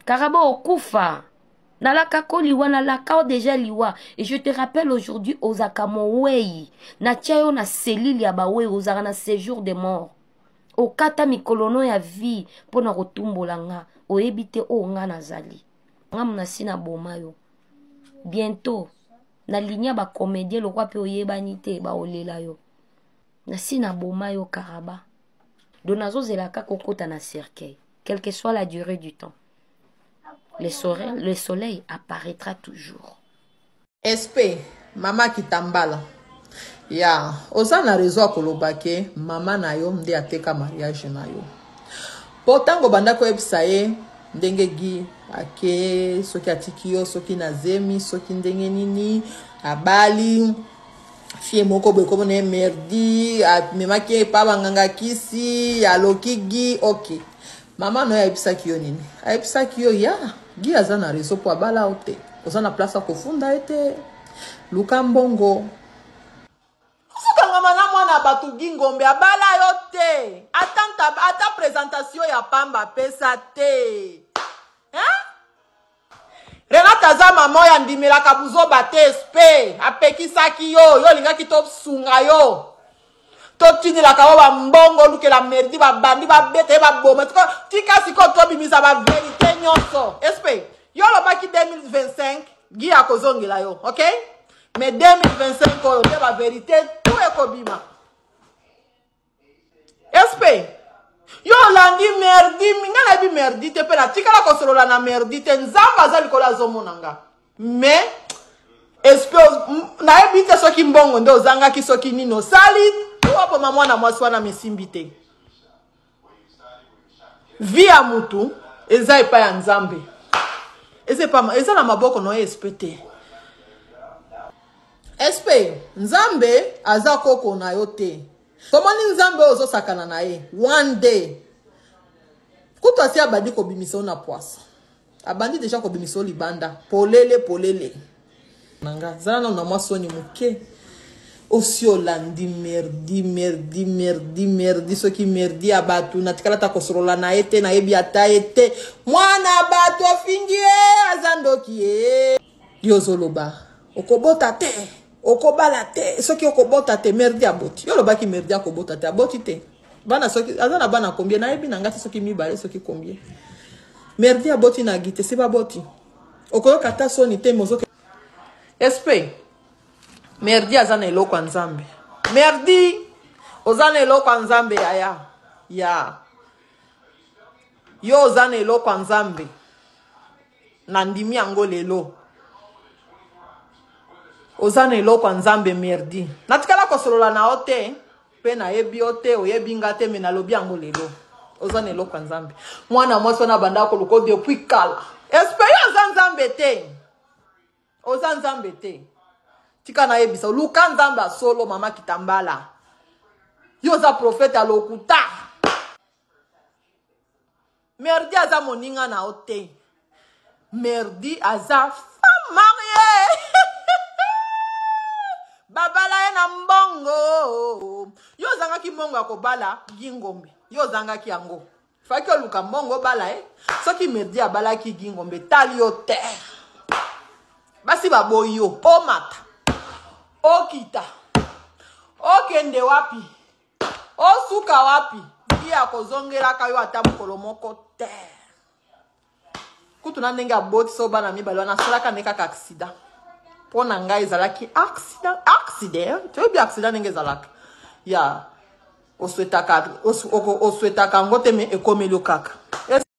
Karaba okufa. Nalaka ko liwa nalaka o déjà liwa et je te rappelle aujourd'hui ozaka mowei natia yo na cellule ya bawei ozaka na séjour de mort okata mikolo no ya vie mpo na kotumbola nga oyebi te oyo nga nazali nga nasi naboma yo bientôt na ligne ya bacomédien lokwa mpe oyebani te baolela yo nasi naboma yo karaba donc nazozela kaka okota na cercueil quelle que soit la durée du temps le soleil, le soleil apparaîtra toujours sp mama kitambala ya oza na raison ya koloba ke mama na yo nde ateka mariage na yo mpo ntango obanda koyebisa ye ndenge gi ake soki atiki yo soki na zemi soki ndenge nini abali fie moko boye komona ye merdi amemaki ye epa banganga kisi aloki gi ok mama na yo ayebisaki yo nini ayebisaki yo ya gi aza na réseau mpo abala yo te oza na place ya kofunda ye te luka mbongo ozokangama na mwana bato gi ngombe abala yo te ata, ata présentation ya pamba apesa te hein? Renate aza mama oyo andimelaka buzoba te sp apekisaki yo yo olingaki tosunga yo totindelaka yo bambongo olukela merdi babandi babeta ye baboma tika sikoyo tobimisa baverite nyonso sp yo olobaki 2025 gi akozongela yo ok mais 2025 oyo nde baverite tout ekobima sp yo olandi merdi nga nayebi merdi te mpe natikala kosolola na merdi te nzambe aza likolo azomona nga mais sp nayebi te soki mbongo nde ozangaki soki nini osali to oboma mwana mwasi wana misimbi te vi ya mutu eza epai ya nzambe eza na maboko na yo sp te sp nzambe aza koko na yo te tomoni nzambe oyo ozosakana na ye one day kutu asi abandi kobimisa yo na pwasa abandi deja kobimisa yo libanda polele polele na nga zala nano na mwa soni moke osi olandi merdi merdi merdi merdi soki merdi ya bato natikala ata kosolola na ye te nayebi ata ye te mwana bato afingi ye aza ndoki ye yo ozoloba okobota te okobala te soki okobota te merdi aboti yo olobaki merdi akobota te aboti te bana soki aza na bana combien nayebi na ngai te soki mibale soki combien merdi aboti na gite si baboti okoyoka ata soni te mozoke sp merdi aza na eloko ya nzambe merdi oza na eloko ya nzambe yaya ya yo oza na eloko ya nzambe nandimi yango lelo oza na eloko ya nzambe merdi natikala kosolola na yo te mpe nayebi yo te oyebi nga te me nalobi yango lelo oza na eloko ya nzambe mwana mwasi wana abanda koluka depuis kala espe yo oza nzambe te oza nzambe te tika nayebisa luka nzambe ya solo mama kitambala yo oza profete ya lokuta Merdi aza moninga na yo te. Merdi aza femme mariée. Babala ye na mbongo. Yo ozangaki mbongo ya kobala Gingombe. Yo ozangaki yango. Faki oluka mbongo obala ye. Soki Merdi abalaki Gingombe tali yo te. Basi baboyi yo. Omata. Okita. Okende wapi? Osuka wapi? Ye akozongelaka yo ata mokolo moko te. Kutu na ndenge abotisa bana mibale wana asalaka nde kaka accident. Mpo na ngai ezalaki accident, accident. Toyebi accident ndenge ezalaka. Ya oswetaka oswetaka yango te me ekomeli yo kaka.